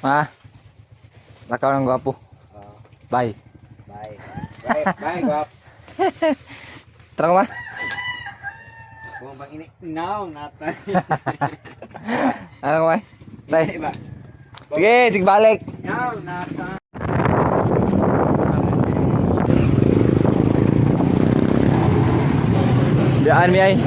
Ma. Lakaw ng gwapo. Bye. Bye. Bye, Gop. Tara ko ma. Kung bang ini. No, not that. Ano ko ma? Bye. Ba? Sige, sige balik. No, not that. Diyan mi ay.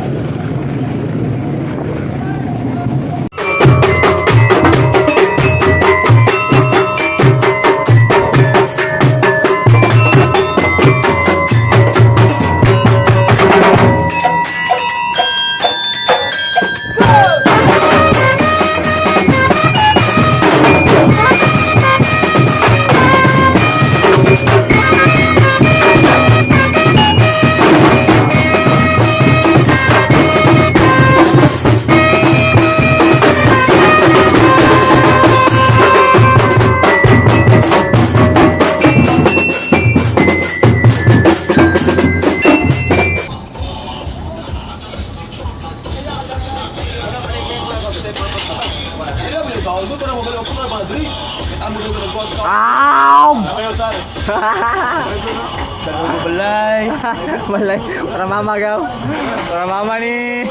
Balay. Balay. Para mama gaw. Para mama ni.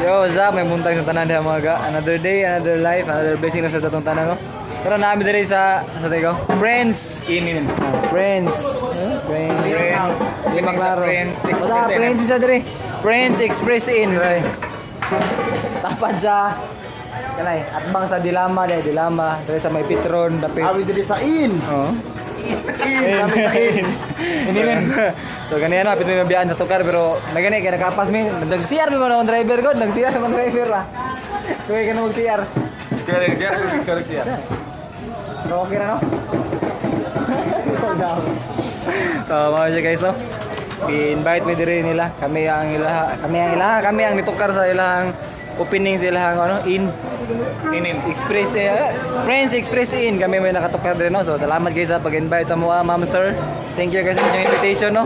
Yo, what's up? May muntag sa tanan diha mga ga. Another day, another life, another blessing na sa atong tanan no. Pero naami diri sa tigaw. Friends. Inin. Friends. Friends. Lima klaro. What's up? Friends isa diri. Friends Express in. Right. Tapat sa kanay atbang sa Dilama diri sa may Petron dapit. Awi diri sa in. Oh. Kami sa in. Inilen. So ganyan no, apit may mabiyaan sa tukar pero nagani kay nakapas mi. Nag-CR mi man ang driver ko, nag-CR man driver ra. Kuy ka na mag-CR. Kaya. Pero okay ra no? So mga siya guys no. I-invite mi diri nila. Kami ang nitukar sa ilang opening sila ano in Express Friends Express in kami may nakatukar din no. So salamat guys sa pag-invite sa mga ma'am sir. Thank you guys sa inyong invitation no.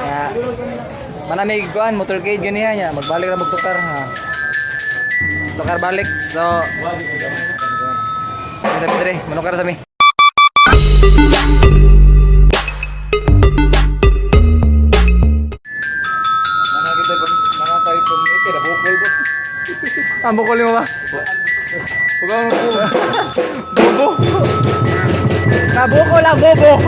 Kaya manami kuan motorcade ganiya nya magbalik ra magtukar ha. Tukar balik. So sabi dire manukar sa mi. Ang bukol mo ba? Huwag mo po. Bobo. Nabuko lang, bobo.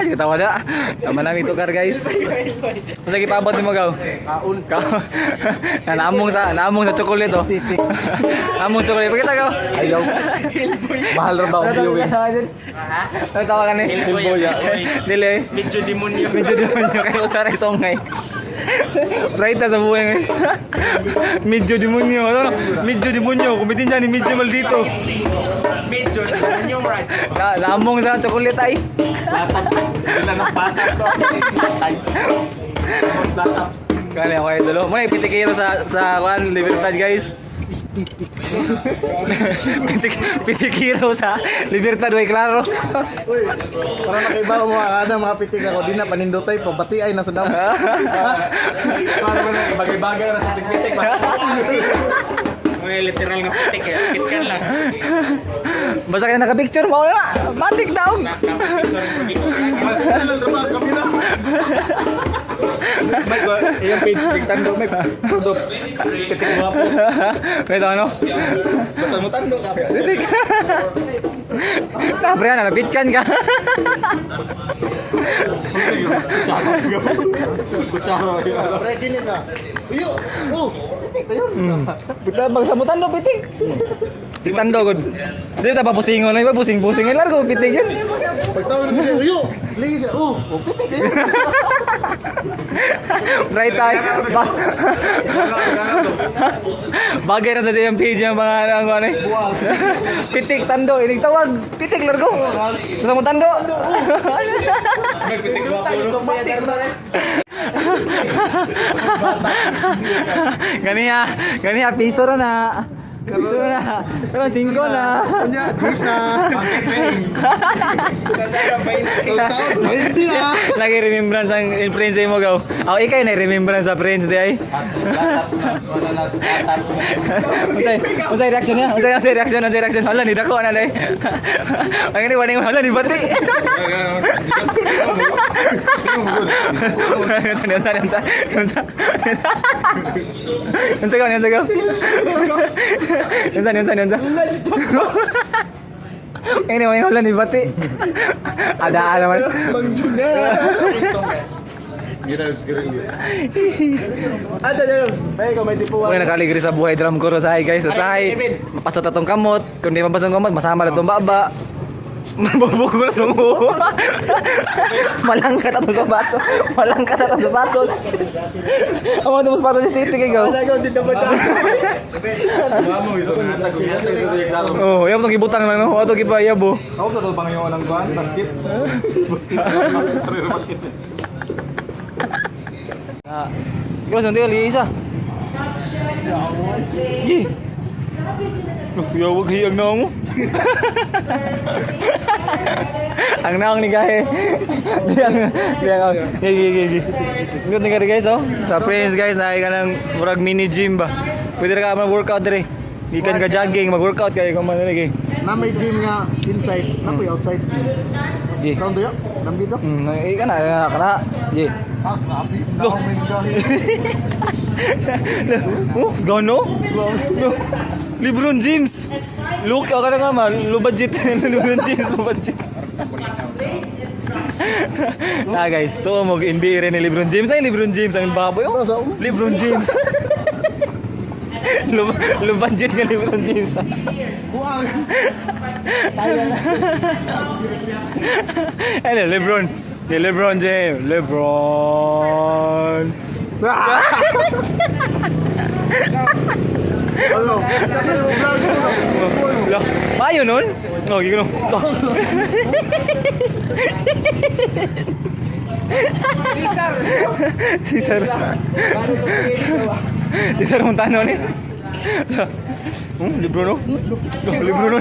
Ay, ketawa na. Tama namin tukar guys. Masa gipaabot ni mo gaw? Kaun. Naamong sa chocolate oh. Among chocolate. Pakita gaw. Ayaw. Mahal ra ba ang viewing? Ano tawa ka ni? Hilboya. Dili. Medyo demonyo kayo sa songay. Right sa buhay ngayon. Medyo demonyo. Ano? Medyo demonyo. Kumitin siya ni medyo maldito. Medyo demonyo right. Naamong sa chocolate ay. Bila ng bata to. Bata. Kali ako ay dulo. Muna ipitikiro sa Juan Libertad guys. Estetik. Pitikiro sa Libertad way klaro. Uy, para makaibaw mo ang mga pitik ako di na panindotay pabatiay na sa damo. Para man bagay-bagay ra sa pitik ba. May literal nga putik eh. Kitkan lang. Basta kayo naka-picture mo na. Matik daw. Kamera. May yung page tigtando may product pitik mo po. Pwede ano? Basta mo tando ka. Pitik. Tapos yan, nalapitkan ka. Kutsara. Ready na ka. Uyo. Oh, pitik tayo. Kita magsamutan do pitik. Pitan do gud. Dili ta papusingon na iba pusing-pusing ay largo pitik yun. Pagtawag na uyo. Ligi. Oh, pitik tayo. Try tayo. Bagay na sa yung page yung mga ano eh. Pitik tando, inig tawag. Pitik largo. Sa mo tando. Nagpitik ba ako? Ganiya, piso na. Piso na. 5 na. Kanya, juice na. Hindi na. Lagi remembrance ang friends mo gaw. Ako ikay na remembrance sa friends di ay. Unsay reaction niya? Unsay reaction? Hala ni dako na dai. Ang ini wani hala ni bati. Unsa. Ini may hala ni bati. Ada naman. Gila, ada dyan. May ko may tipuan. Kung nakaligri sa buhay drum ko sahay guys. So sahay, mapasot atong kamot. Kung di mapasot kamot, masama na itong baba. Mabubukol na itong uho. Malangkat atong sapatos. Ang mga itong sapatos si Titi kayo. Mamo ito na natag. Oh, yaw itong ibutang lang no. Ato gipayabo. Ako sa to Panginoon ng kuan, basket. Guys, nanti kali isa. Gi. Ya wag hiyag na mo. Ang naong ni gahe. Gi. Good ni guys oh. Sa friends guys, naay ka ng murag mini gym ba. Pwede ra ka mag-workout dire. Gikan ka jogging, mag-workout kayo kung man lagi. Na may gym nga inside, na po outside. Gi. Kaon to yo? Nambito? Kana. Gi. Ah, grabe. Loh. Oh, gano? LeBron James. Look, ka na nga man. Low budget. LeBron James, low budget. Guys, to mo NBA rin ni LeBron James. Ay, LeBron James ang baboy. Oh. LeBron James. Low budget nga LeBron James. Buang. Ano, LeBron. LeBron James. LeBron. Ano? Payo nun? Oh, gino. Cesar Montano ni. Lebron no? Lebron.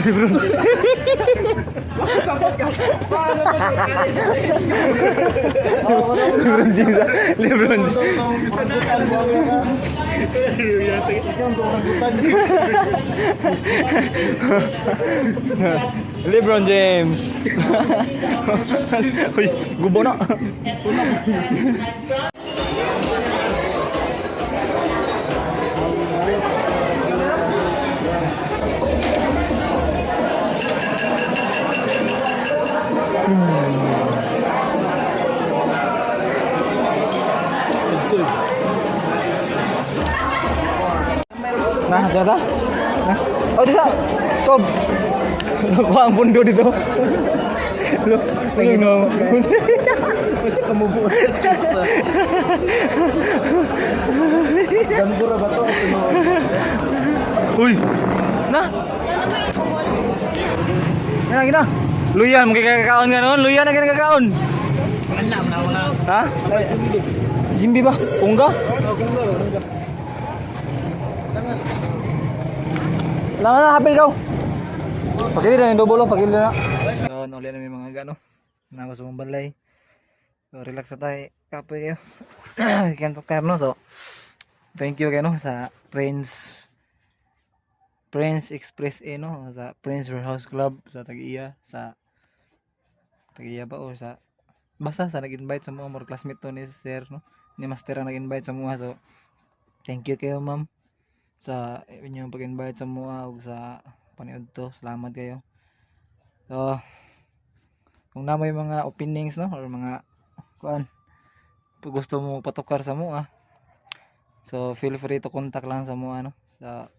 LeBron James. LeBron James. Uy, gubo na. Nah, ternyata. Nah. Oh, bisa. Kob. Kuha ang pundo dito. Lo, lagi no. Masih kemubu. Gambura ba to? Uy. Nah. Nah, gina. Luyan, mungkin kakakaon nga noon. Luyan na kakakaon. Wala. Ha? Jimbi ba? Ungga? Lama na, hapil ka. Pagkili na yung dobolo, pagkili na. So, nauli na may mga gano. Na gusto mong balay. So, relax na tayo. Kapoy kayo. Kanto karno. So, thank you kayo no, sa Prince Express no, sa Prince Warehouse Club sa Tag-iya, sa Tag-iya ba o sa basta sa nag-invite sa mga more classmate to ni sir no, ni master ang nag-invite sa mga. So thank you kayo ma'am sa inyong pag-invite sa mga ug sa paniud to. Salamat kayo. So kung na may mga openings no or mga kuan gusto mo patukar sa mga, so feel free to contact lang sa mga no, sa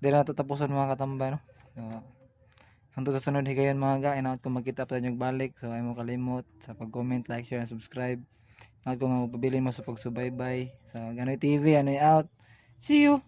di na ito tapusan mga katambay no. So hangtod sa sunod higayon mga ga, inaot ko magkita pa sa inyong balik. So ay mo kalimot sa pag-comment, like, share, and subscribe. At kung pabilin mo sa pagsubaybay sa Ganoy TV, Anoy out. See you.